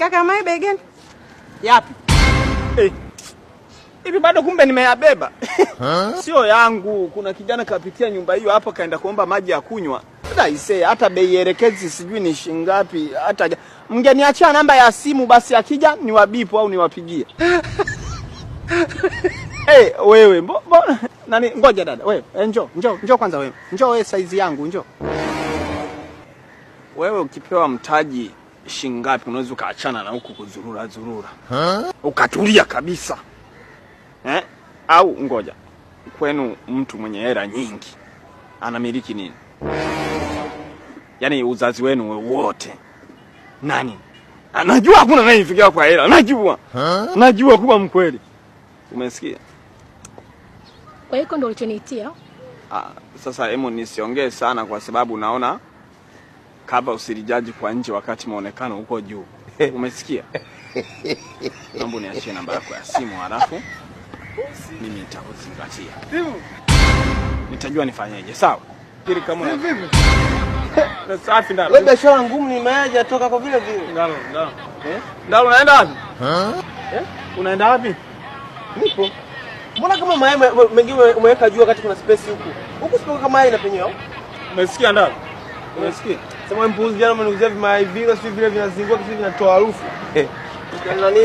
Kaka, mayai bei gani? Yapi? Eh. Hivi bado kumbe nimeyabeba. Sio yangu. Kuna kijana kapitia nyumba hiyo hapo kaenda kuomba maji ya kunywa. Aisee, hata bei elekezi sijui ni shingapi, hata mngeniachia namba ya simu basi akija niwabipu au niwapigie. Hey, wewe mbona nani, ngoja dada, wewe njoo njoo njoo kwanza wewe. Njoo wewe saizi yangu njoo. Wewe ukipewa mtaji shingapi unaweza ukaachana na huku kuzurura zurura? Ukatulia kabisa. Eh? Au ngoja. Kwenu mtu mwenye hela nyingi anamiliki nini? Yaani uzazi wenu wote. Nani? Anajua hakuna anayefikia kwa hela. Najua. Najua kuwa mkweli. Umesikia? Kwa hiyo ndio ulichoniitia? Ah, sasa hemu nisiongee sana kwa sababu naona kaba usilijaji kwa nje wakati muonekano uko juu. Umesikia? Naomba niachie namba yako ya simu halafu mimi nitakuzingatia. Simu. Nitajua nifanyeje, sawa? Kiri kama una Vipi? Na safi ndalo. Wewe biashara ngumu ni mayai yatoka kwa vile vile. Ndalo, ndalo. Eh? Ndalo unaenda wapi? Eh? Unaenda wapi? Nipo. Mbona kama mayai mengine umeweka juu wakati kuna space huku? Huku sio kama mayai inapenyewa. Umesikia ndalo? Umesikia? Sema mpuzi jana umeniuzia vimayai vingi sio vile vinazingua sio vinatoa harufu. Nani?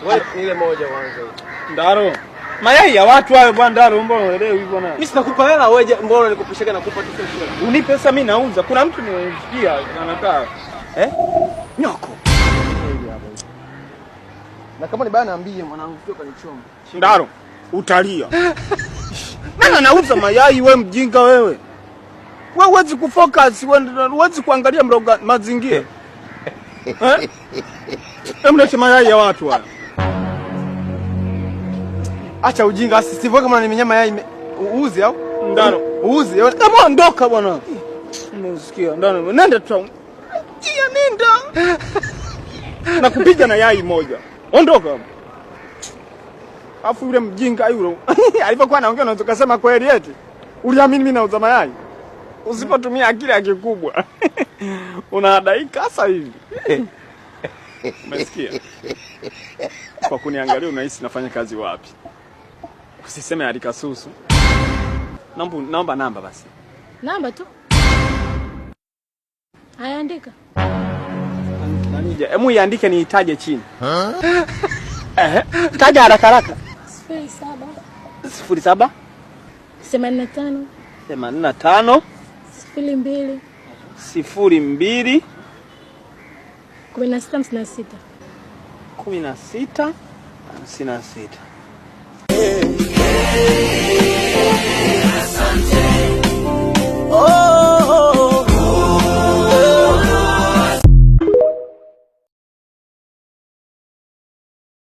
Wewe ile moja kwanza. Ndaro. Mayai ya watu hayo bwana Ndaro, mbona uelewi hivyo na? Mimi sinakupa hela wewe, mbona nikopesheka nakupa tu sio? Unipe pesa mimi nauza. Kuna mtu nimemsikia anakaa. Eh? Nyoko. Na kama ni baya niambie mwanangu, sio kanichoma. Ndaro, utalia. Nani anauza mayai wewe mjinga wewe? Wewe huwezi kufocus, wewe huwezi kuangalia mroga mazingira. Eh? Hebu leta mayai ya watu haya. Acha ujinga, sivyo kama unaniminya mayai uuze au? Ndaro. Uuze. Kama ondoka bwana. Umesikia? Ndaro, nenda tu. Kia nenda. Nakupiga na yai moja. Ondoka. Afu yule mjinga yule alipokuwa anaongea unaweza kusema kweli eti. Uliamini mimi nauza mayai? Usipotumia akili ya kikubwa. Unadaika sasa hivi. Umesikia? Kwa kuniangalia unahisi nafanya kazi wapi? Usiseme alikasusu. Naomba namba basi. Namba tu. Haya, andika. Nanija, hebu iandike niitaje chini. Eh, taja haraka haraka. 07 07 85 85 02 02 16 56. 16 56.